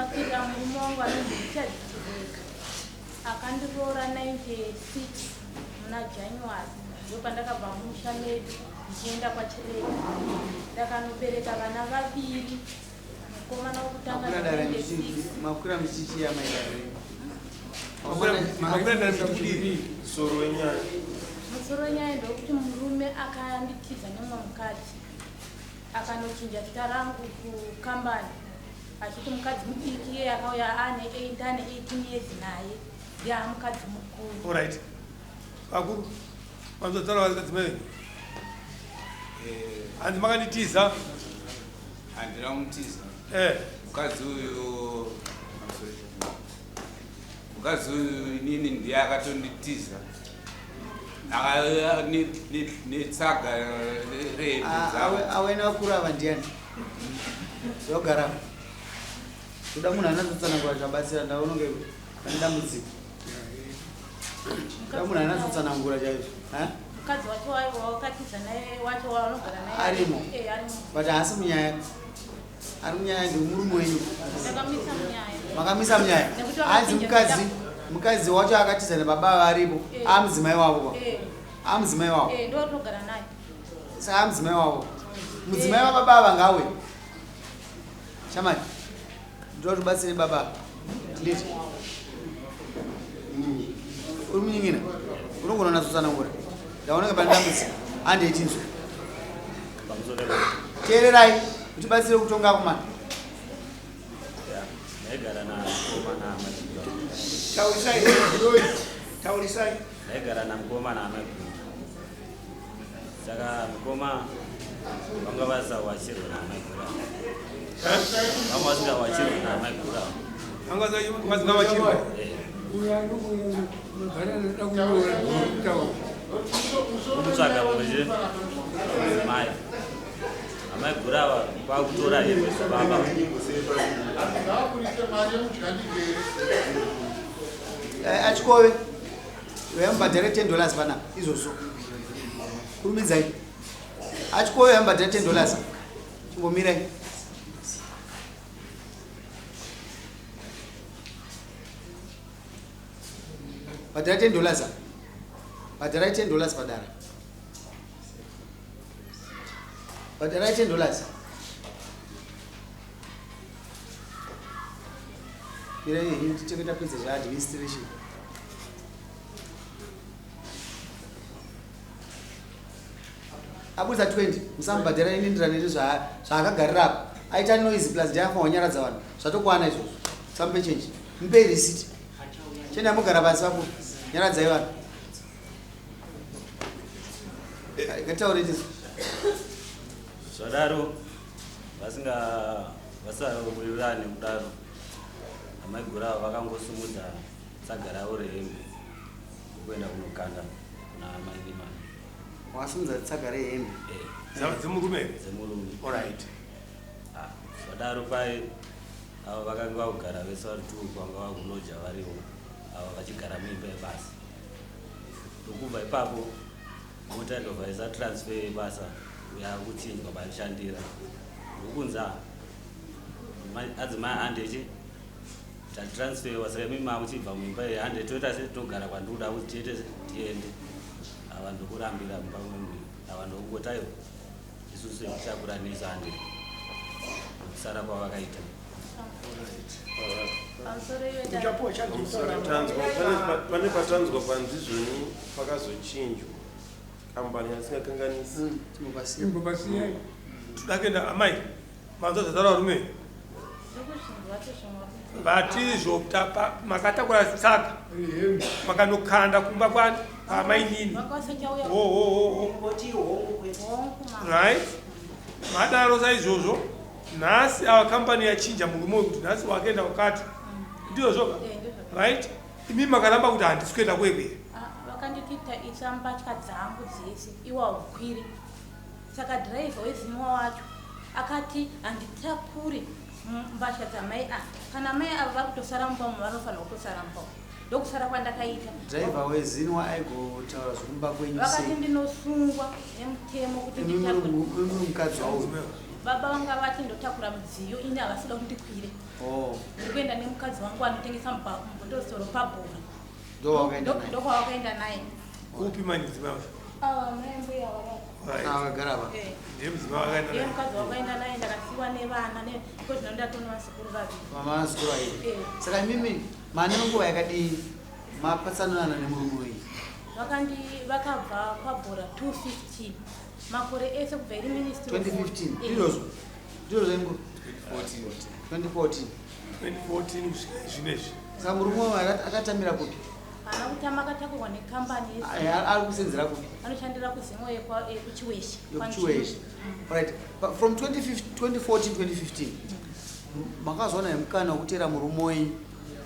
Ndakakwirira murume wangu anonzi Richard Chiveka. Akandiroora 96 muna January ndopandakabva mumusha medu ndichienda kwaChireka. Ndakanobereka vana vaviri mukomana wokutanga 96. Makwira muchichiya maidare. Makwira dare muchikudii? Musoro wenyaya. Musoro wenyaya ndokuti murume akanditiza nemumwe mukadzi. Akanochinja zita rangu kukambani achiti mukadzi mudiki iye akauya ane ndane 18 years naye ndiye amukadzi mukuru. Alright. Vakuru vanzotaura vadzimai venyu. Hanzi makanditiza. Handina kumutiza. Eh. Mukadzi uyu mukadzi uyu inini ndiye akatonditiza. Netsaga rehembe dzavo. Awena vakuru ava ndiani? Zogara. Toda munhu anatotsanangura zvabatsira ndaona kunge pane dambudziko. Toda munhu anatotsanangura chaizvo. Ha? Mukadzi wacho wakatiza naye wacho waanogara naye. Arimo. Eh, arimo. But haasi munyaya. Ari munyaya ndimurume wenyu. Ndakamisa munyaya. Makamisa munyaya. Hanzi mukadzi mukadzi wacho akatiza nababa varipo. Eh. Amudzimai wavo pa. Eh. Amudzimai wavo. Eh, ndo togara naye. Saka amudzimai wavo. Mudzimai wababa ava ngawe. Shamani. Ndoda tibatsire baba. Nditi. Uri munyingina. Unogona natsotsanangura. Ndaona pane dambudziko. Handei tinzwe. Teererai utibatsire kutonga kumana. Ndaigara namukoma naamaiguru. Taurisai, taurisai. Ndaigara namukoma naamaiguru. Saka mukoma vanga vasawachirwa naamaiguru. Vanga vasingawachirwa naamaiguru. Vanga vasingawachirwa. Kutsvaga mumwe mudzimai. Amaiguru ava kwakutora hembe dzababa. Achikove yamubhadhara 10 dollars panapa izvozvo. Kurumidzai. Achikove yamubhadhara 10 dollars. Chimbomirai. Bhadhara 10 dollars. Bhadharai 10 dollars padara. Bhadharai 10 dollars. Mirai henyu titenge tapedza zveadministration. Abudza 20 musamubhadhara inoenderana nezvaakagarira apa. Aita noise plus ndiye afanira kunyaradza vanhu. Zvatokwana izvozvo. Musamupe change. Mupei receipt. Chenda mugara pasi vakuru. Nyaradzai vanhu. Ngataure tisu. Zvadaro vasinga vasawirirane kudaro amaiguru ava vakangosimudza tsaga ravo rehembe ndokuenda kunokanda kuna amai nemwana. Wasimudza tsaga rehembe? Eh. Dzemurume? Dzemurume. Alright. Ah, zvadaro pai ava vakanga vakugara vese vari two vanga vakuloja variwo ava vachigara muimba yebasa. Ndokubva ipapo mota ndobva isa transfer yebasa yakuchinjwa paishandira. Ndokunza adzimai handechi tatransferwa saka imi makuchibva muimba iyi hande toita se togara kwandikuda kuti tiite tiende. Ava ndokurambira mumba mwedu ava ndokungotaiwa isusu tichakura nesu hande kusara kwavakaita. Pane patanzwa panzi zvoni pakazochinjwa kambani yasingakanganisi. Imbobasiyai. Toda kuenda amai manzwa zvataura varume vatizvo makatakura tsaga makanokanda kumba kwani kwamainini. Right, madaro saizvozvo nhasi ava kambani yachinja murume wekuti nhasi wakaenda wakati ndizvozvo right. Imi makaramba kuti handisi kuenda kwekwe. Vakanditi isa mbatya dzangu dzese iwa ukwiri. Saka driver weZinwa wacho akati handitakuri mbatya dzamai ava. Kana mai ava vari kutosara mumba umu vanofanirwa kutosara mumba umu. Ndokusara kwandakaita. Driver weZinwa aigotaura zvekumba kwenyu Vakati sei? ndinosungwa nemutemo kuti Imi muri nditakure. mukadzi wavo. Baba vanga vati ndotakura mudziyo ini havasida kuti ndikwire. Oh. Ndiri kuenda nemukadzi wangu anotengesa mubhotosoro pabhora. Ndowakaenda naye. Ndokwawakaenda naye. Kupi manje mudzimai wacho? Ava mai mbuya varapa. Right. Akagara apa. Eh. Ndiye mudzimai wakaenda Ndiye naye. mukadzi wakaenda naye ndakasiwa nevana iko zvino ndatona vazukuru vaviri. Mama vazukuru vaviri. Eh. Saka imimi mane nguva yakadii mapatsanurana nemurume wenyu? Vakandi vakabva kwabhora 215 makore ese kubva iri ministry of- 2015. Eh. Ndizvozvo. Ndizvozvo ingu. 2014. 2014. 2014 kusvika zvinezvi. Saka murume wenyu akatamira kupi? Haana kutama akatakurwa nekambani Ai, ari kusenzera kupi? Anoshandira kuzimo yekuchiweshe. Yekuchiweshe. Right. But from 2015 2014 2015 makazoona mukana wekuteera murume wenyu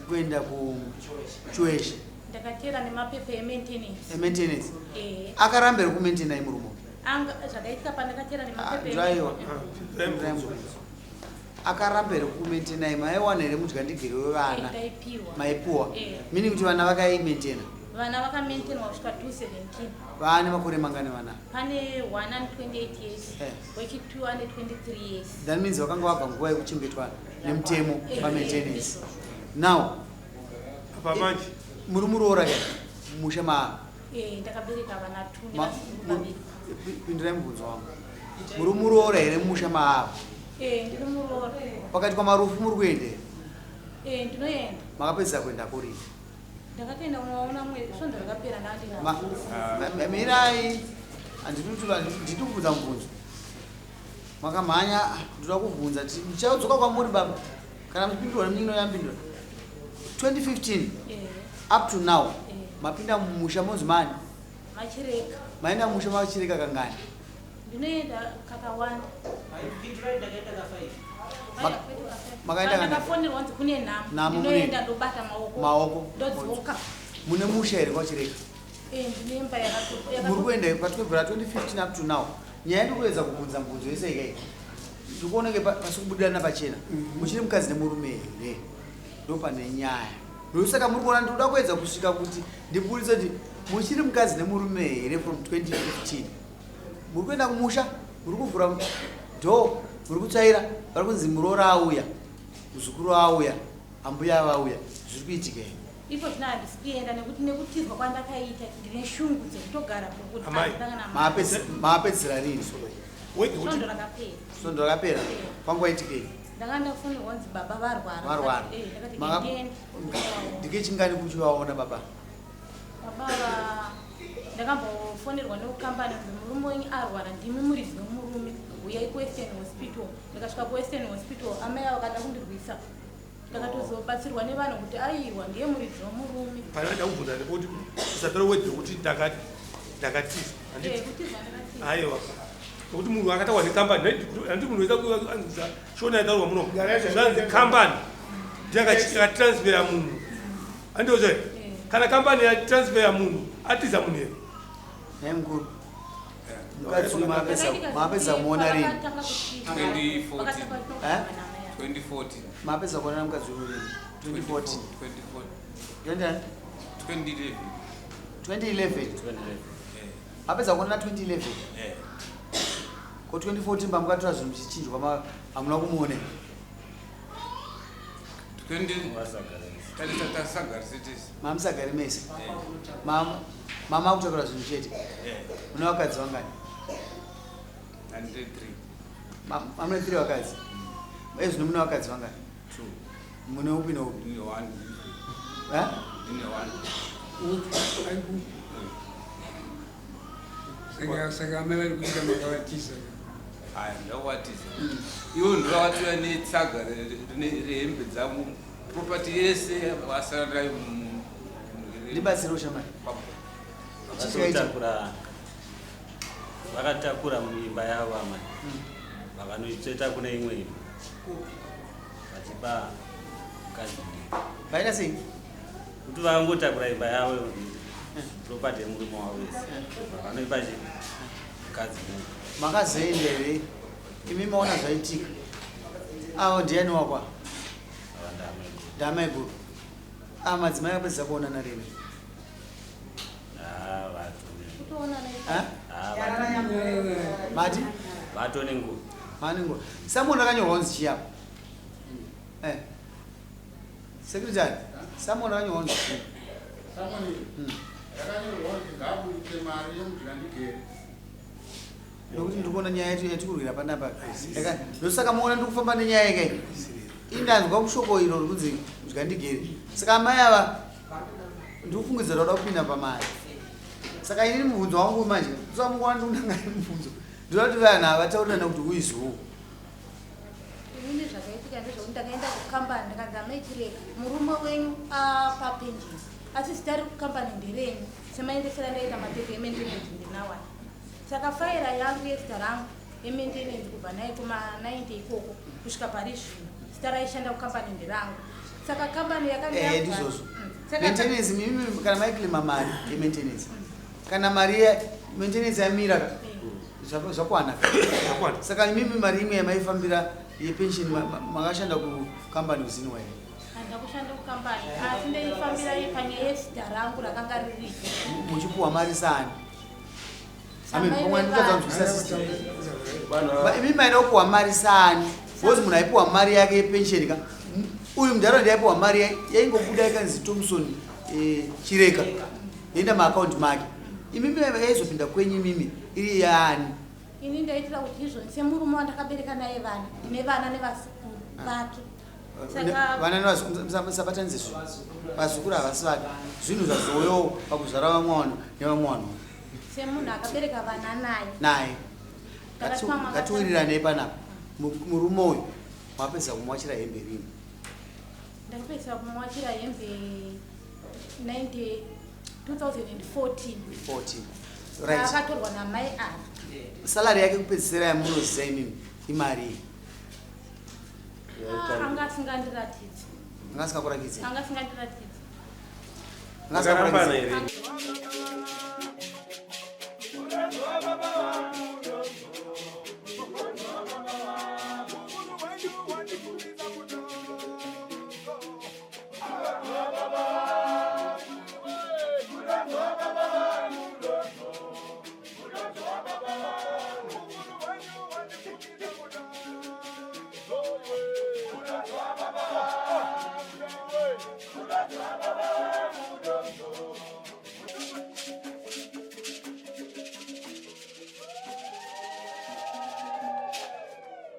kuenda kuchiweshe. Ndakateera nemapepa emaintenance. Emaintenance. Eh. Akaramba here kumaintaina murume? Anga zvakaitika pandakateera nemapepa Ndaiwa. Ndaiwa. Akaramba here kumaintaina? Maiwana here mudyandigere wevana? Eh, ndaipiwa. Maipuwa. Eh. Meaning kuti vana vakaimaintaina. Vana vakamaintainwa kusvika 217. Vane makore mangani vana? Pane 1 ane 28 years. Eh. Wechi2 ane 23 years. That means vakanga vabva nguva yekuchengetwa nemutemo Eh, pamaintenance. eh, Now, Apa manje. muri muroora ke musha ma Eh, ndakabereka vana 2 nevazukuru vaviri. pindurai mubvunzo wangu. Muri muroora here musha maavo? Eh, ndiri muroora. Pakati kwamarufu muri kuenda here? Eh, ndinoenda. Makapedzisa kuenda kurini? Ndakatoenda kunoona svondo rakapera ndandina. Mirai, handidi kubvunza mubvunzo. Makamhanya, ndoda kubvunza ndichadzoka kwamuri baba. Kana muchipindurwa nemunin'ina yambindura. 2015 Eh, up to now Eh. mapinda mumusha monzi mani? Machireka. Maenda mumusha machireka kangani? Ndinoenda kakawanda. Makaenda kangani? Ndakafonerwa kunzi kune nhamo. Nhamo mune- Ndinoenda ndobata maoko. Maoko. Ndodzoka. Mune musha here kwachireka? Eh, ndine imba yakato. Muri kuenda patwebvera 2015 up to now. Nyaya ndikuedza kubvunza mubvunzo yese ikai. Ndikuoneke pasi kubudirana pachena. Muchiri mukadzi nemurume here? Ndopane nyaya. Ndosaka muri kuona ndinoda kuedza kusvika kuti ndibudise kuti muchiri mukadzi nemurume here from 2015. Muri kuenda kumusha, muri kuvhura door, muri kutsvaira, vari kunzi muroora auya, muzukuru auya, ambuya vauya. Zviri kuitika here? Ipo zvino handisi kuenda nekuti nekutizwa kwandakaita ndine shungu dzekutogara kuti Amai. handina kana mari. Maapedzisira rini? Wega kuti Svondo rakapera. Svondo rakapera. Kwanguva itikei? Ndanga ndafonerwa kunzi baba varwara. Varwara. Eh, ndakati ndiende. Ndikechingani kuchivaona baba? Baba ndakambofonerwa nekukambani kunzi murume wenyu arwara, ndimi muridzi wemurume, uyai kuWestern Hospital. Ndikasvika kuWestern Hospital, amai avo vakada kundirwisa. Ndakatozobatsirwa nevanhu kuti aiwa ndiye muridzi wemurume. Pane vada kubvunza ndekuti usatore wedhi yekuti ndakatiza. Eh, Handiti? kutizwa ndakatiza. Aiwa. Nekuti munhu akataurwa nekambani, handiti munhu wese anzwisa shona yataurwa muno. Zvanzi kambani ndiye akatransfera munhu. Handizvo here? Kana kambani yatransfera munhu, atiza munhu here? Nhai mukuru. Mukadzi uyu maapedza kumuona rini? Vakatanga kutiza. 2014. Vakatanga kutogara namai avo. 2014. Maapedza kuonana mukadzi uyu rini? 2014. 2014. 20 2011. 2011. 2011. Mapedza kuonana 2011. Eh. Ko 2014 pamukatora zvinhu muchichinjwa hamuna kumuona? 20 Vasagara. Tasagarise tese. Mamusagari mese. Eh. Mama akutakura zvinhu chete. Eh. Mune vakadzi vangani? Handine 3. Mamune 3 vakadzi. Ezvino mune vakadzi vangani? 2. Mune upi neupi? Ndine 1. Eh? Ndine 1. Saka amai vari kuita makavatiza. Aya, ndakuvatiza. Ivo ndovakatouya netsaga rehembe dzangu. Property yese vasara nayo Ndibatsire ushamai. Vakatakura vakatakura muimba yavo amai. Vakanoitsveta kune imwe imba. Vachipa mukadzi mudiki. Vaita sei? Kuti vakangotakura imba yavo property yemurume wavo yese. Vakanoipa chi mukadzi mudiki. Makazoenda here? Imi maona zvaitika. Avo ndiani wakwa? Ava ndamai guru. Ndamai guru. Ava madzimai akapedzisa kuonana rini? Ah, vatone. Kutoonana Eh? Ah, vatone. Mati? Vatone nguva. Mane nguva. Samoni rakanyorwa kunzi chii apa? Eh. Secretary, samoni rakanyorwa kunzi chii? Samoni rakanyorwa kunzi ngaaburitse mari yemudyandigere. Nokuti ndiri kuona nyaya yetu yatikurwira panapa. Ndosaka muona ndiri kufamba nenyaya yeka iyi. Indanzwa kushoko iro rikunzi mudyandigere. Saka amai ava ndiri kufungidzira kuda kupinda pamari. Saka inini mubvunzo wangu manje, saka mukuona ndiri kunangana mubvunzo. Ndinoda kuti vanhu ava vataurirane kuti who is who. Inini zvakaitika ndezvekuti ndakaenda kukambani ndikanzi amai Chireka murume wenyu apa penjeni asi zita riri kukambani nderenyu semaendesera ndaita mapepa emaintenance ndinawo aya. Saka faira yangu yezita rangu yemaintenance kubva naye kuma 90 ikoko kusvika pari zvino zita raishanda kukambani nderangu. Saka kambani yakanga Eh, ndizvozvo. Maintenance mimi kana maiclaima mari yemaintenance. Kana mari ya maintenance yamira ka zvakwana. Saka imimi mari imwe yamaifambira yepension makashanda kukambani kuzinwa here? Handina kushanda kukambani asi ndaifambira panyaya yezita rangu rakanga riripo. Muchipuwa mari saani? Amen. Pamwe ndikadza kunzwisisa system. Imi maida kupuwa mari saani? Because munhu aipuwa mari yake yepension ka. Uyu mudhara ndiaipuwa mari yaingobuda ikanzi Thompson Chireka. Yoenda maaccount make. Imimi yaizopinda kwenyu imimi iri yaani? Ini ndaitira kuti izvoni semurume wandakabereka naye vana, ndine vana nevazukuru vake. Saka Vana nevazukuru musabatanidze zvinhu. Vazukuru havasi vake. Zvinhu zvazouyawo pakuzvara vamwe vanhu nevamwe vanhu. Semunhu akabereka vana naye. Naye. Ngatiwiriranei panapa. Murume uyu wapedza kumuwachira hembe rini? Ndakapedzisa kumuwachira hembe 90 2014. 14. Right. Akatorwa namai ava. Salary yake kupedzisira yamunoziva imimi imari? Anga asingandiratidzi. Anga asingakurakidzi? Anga asingandiratidzi. Anga asingakurakidzi?